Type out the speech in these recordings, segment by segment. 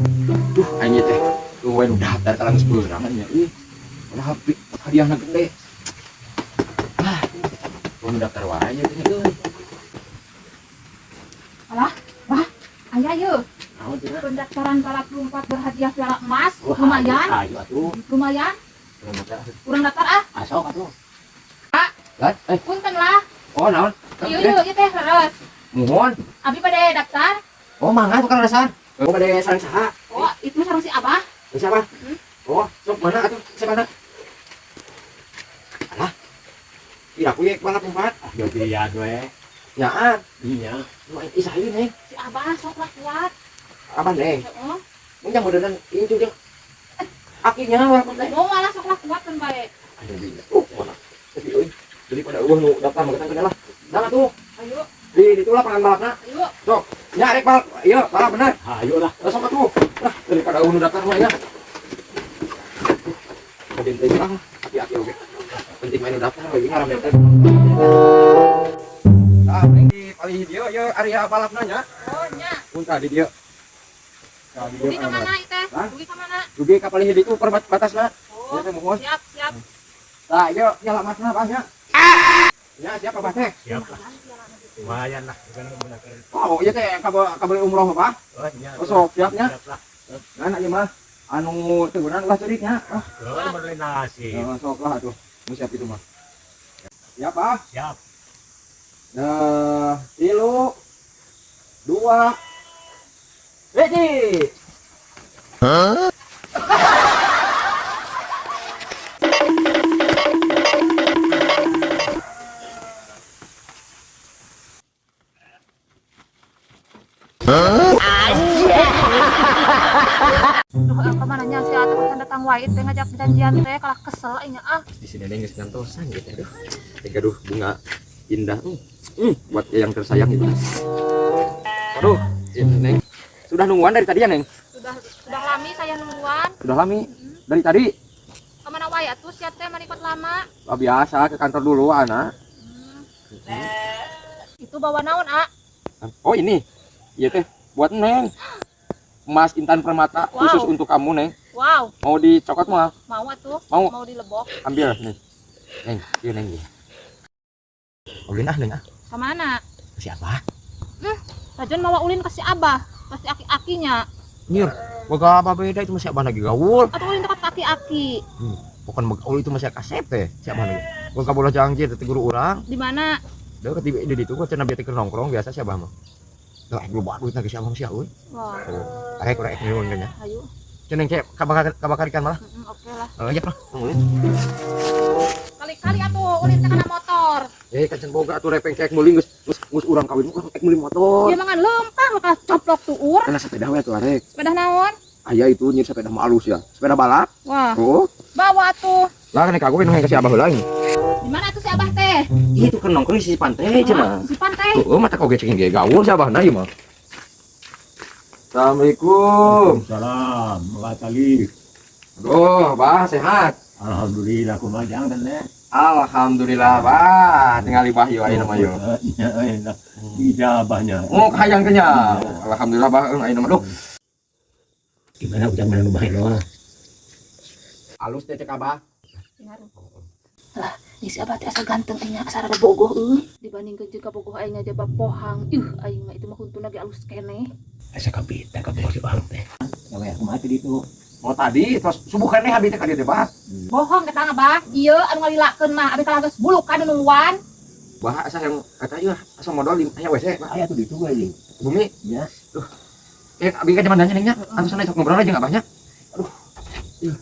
Duh, aing teh. Tuh we nu daftar ka geus beurang nya. Ih. Padahal hadiahna gede. Ah, nu daftar wae nya teh euy. Alah, wah, aya yeuh. Naon cenah? Pendaftaran balap lompat berhadiah piala emas. Wah, Lumayan, ayo atuh. Lumayan. Urang daftar. Urang daftar ah. Asok atuh. Ah. Lah, eh, Punten lah. Oh naon? Ieu ieu ieu teh leres. Muhun. Abi pada daftar. Oh, mangga tuh kan leresan. Oh, bade sareng saha? Oh, itu sareng si Abah. Siapa? Hmm. Oh, sok mana atuh? Siapa mana? Alah. Kira aku ye balap lompat. Jogian we. Nyaan. Iya. Nu aing isahin neng. Si Abah sok lah kuat. Abah neng. Heeh. Mun jang modelan incu jeung akinya walaupun teh. Mau malah sok lah kuat kan bae. Aduh, bila. Mana? Tapi euy, daripada eueuh nu daftar mah ketang lah. Dah atuh. Ayo, Di ditu lah pangan balapna. Ayo. Sok. Nya rek balap. Ieu balap bener. Ayo lah. Lah sok atuh. Lah daripada eueuh nu daftar mah ya. Penting teh lah. Aki-aki oge. Penting main nu daftar lagi ngaram teh. Ah, mending di palih dieu ieu area balapna nya. Oh, nya. Mun tadi dieu. Nah, di dieu Dugi ka mana ieu teh? Hah? Dugi ka mana? Dugi ka palih ditu perbatasna. Oh, Ieu teh muhun. siap, siap. Tah, ieu nya lamasna Bah nya. Ya, siap Abah teh. Siap lah. Lumayan lah. Bukan menggunakan. Oh, ieu teh kabel umroh Bah. Oh, iya. Oh, sok siapnya. Siap lah. Nah, ieu mah anu teu geunan ulah ceurik nya. Ah, Kalau kan beli nasi. ya, sok lah atuh. Mun siap itu mah. Siap, Bah. Siap. Nah, tilu, dua, hiji. Duh, ka mana nya si Ate can datang wae teh ngajak janjian teh kalah kesel aing ah. Di sini neng geus ngantosan gitu aduh. Teh gaduh bunga indah. Buat yang tersayang itu. Aduh, ini neng. Sudah nungguan dari tadi ya, Neng? Sudah lami saya nungguan. Sudah lami dari tadi. Ka mana wae atuh sia teh manikot lama. Lah biasa ke kantor dulu anak. Itu bawa naon, ah? Oh ini, iya teh buat Neng. Emas Intan Permata Wow. khusus untuk kamu Neng. Wow, Mau dicokot mau? mau atuh. Mau. Mau dilebok. Ambil nih. Neng, iya Neng. Iya. Ulin ah Neng ah. Ka mana? Siapa? Rajon mawa ulin ka si Abah, pasti aki-akinya. Nyir, boga apa beda itu masih abah lagi gaul. Atau ulin dekat aki-aki. Bukan gaul itu masih kasep teh. Siapa lagi? Gua kabolah jangjir teh guru urang. Di mana? Deu ketiba di ditu gua cenah bieu teh keur nongkrong biasa siapa mah. Lah belum bawa duit lagi siapa mah sia euy. Wah, Oh, arek urang ek nyuwun nya. ayo. Cenah kayak kabakar kabakar ikan malah. Oke lah. Oh, iya lah. Kali-kali atuh ulin teh kana motor. Eh, kacan boga atuh repeng kayak meuli geus geus geus urang kawin urang ek meuli motor. Dia mangan lempang ka coplok tuur. Karena sepeda we atuh arek. Sepeda naon? Aya itu nyir sepeda mah alus ya. Sepeda balap. Wah, Oh, bawa atuh. lah kan kagokin nu hayang ka si Abah heula ini. Di mana atuh si Abah teh? Itu kan nongkrong di sisi pantai cenah. Si pantai. Heeh, mata oge ceking ge gaul si Abahna ieu mah. Assalamualaikum. Salam. Mbak Tali. Aduh, Bah, sehat. Alhamdulillah kumaha jang teh. Alhamdulillah, Bah. Tinggal Bah ieu ayeuna mah ieu. Iya, enak. Ijabahnya. Oh, hayang teh nya. Alhamdulillah, Bah, euy ayeuna mah duh. Gimana ujang mana nu bae loh. Alus teh cek Abah. Lah, ini si Abah teh asa ganteng aing asa rada bogoh euy. Dibandingkeun jeung kabogoh aing aja bab pohang. Ih, aing mah itu mah huntuna ge alus keneh. Asa kapita kabogoh si Ohang teh. Ya we kumaha teh ditu. Oh tadi terus subuh keneh abi teh ka dieu teh, Bah. Bohong eta Abah. Ieu anu ngalilakeun mah abi kalah geus bulukan nu nungguan. Bah, asa yang eta ieu asa modal di aya WC, Bah. Aya tuh ditu we. Bumi. Ya. Duh. Eh, abi ka jaman nanya nya. Antos sok ngobrol aja abahnya. Aduh. Ih,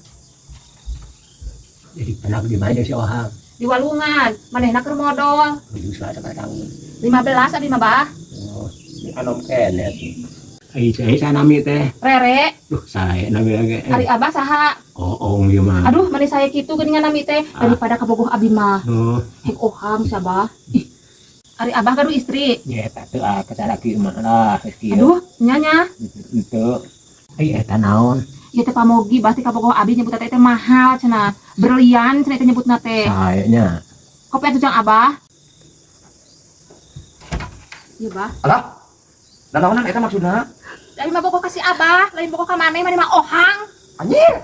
Jadi pernah di mana si Ohang? Di walungan, manehna keur modal. Bisa sabaraha tahun. 15 abi mah, Bah. Oh, di anom keneh tuh. Ai saya sanami teh. Rere, Duh, saya nami lagi. ari Abah saha? Oh, ieu mah. Aduh, maneh saya kitu geuningan nami teh daripada kabogoh abi mah. Oh, Hek ohang sia Abah. Ih. Ari Abah gaduh istri. ya eta teu ah kasalaki mah lah geus kieu. Aduh, nya nya. Henteu. Ai eta naon? Ieu teh pamogi berarti kabogoh abi nyebut teh mahal cenah. Berlian cenah teh nyebutna teh. Sae nya. Kopi atuh jang Abah. Iya, Bah. Alah. Dan naonan eta maksudna? Abi mah bogoh ka si Abah, lain bogoh ka maneh, maneh mah ohang. Anjir.